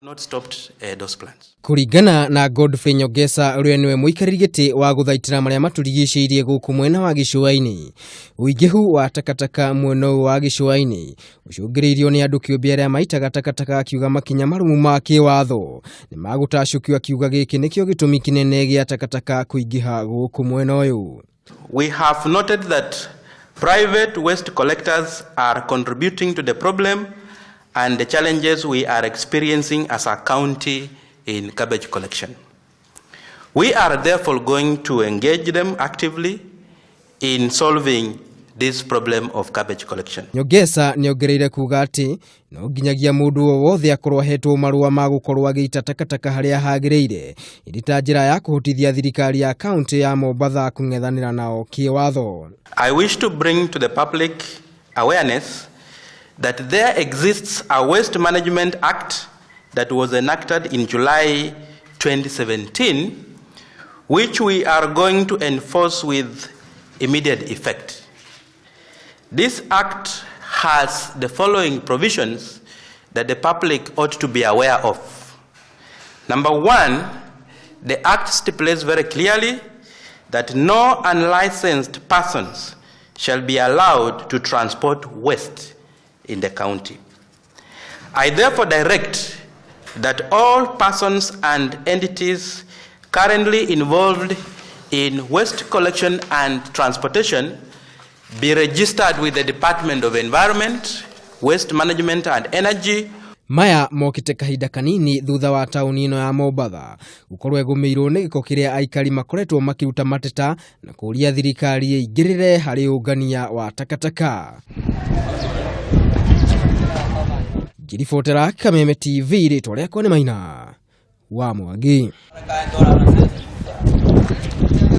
Not stopped those plans. Kũringana na Godfrey Nyongesa ũrĩa nĩwe mũikarĩri gĩtĩ wa gũthaitĩra marĩa matũrigicĩirie gũkũ mwena wa gĩcũa-inĩ, ũingĩhu wa takataka mwena ũyũ wa gĩcũa-inĩ ũcũngĩrĩirio nĩ andũ kĩũmbe arĩa maitaga takataka, akiuga makinya marũmu ma kĩwatho nĩ magũtacũkio, akiuga gĩkĩ nĩkĩo gĩtũmi kĩnene gĩa takataka kũingĩha gũkũ mwena ũyũ. We have noted that private waste collectors are contributing to the problem and the challenges we are experiencing as a county in garbage collection. We are therefore going to engage them actively in solving this problem of garbage collection. Nyongesa nĩongereire kuga atĩ no nginyagia mũndũ o wothe akorwo ahetwo marũa ma gũkorwo agĩita takataka harĩa hagĩrĩire ĩrĩ ta njĩra ya kũhotithia thirikari ya kaunti ya Mombatha kũng'ethanĩra nao kĩwatho. I wish to bring to the public awareness that there exists a Waste Management Act that was enacted in July 2017, which we are going to enforce with immediate effect. This act has the following provisions that the public ought to be aware of. Number one, the act stipulates very clearly that no unlicensed persons shall be allowed to transport waste in the county. I therefore direct that all persons and entities currently involved in waste collection and transportation be registered with the Department of Environment, Waste Management and Energy. Maya mokĩte kahinda kanini thutha wa taũni ĩno ya Mombatha gũkorwo ĩgũmĩirwo nĩ gĩko kĩrĩa aikari makoretwo makĩruta mateta na kũria thirikari ĩingĩrĩre harĩ ũngania wa takataka. Ngĩribotera Kameme TV, rĩtwa rĩakwa nĩ Maina wa Mwangi.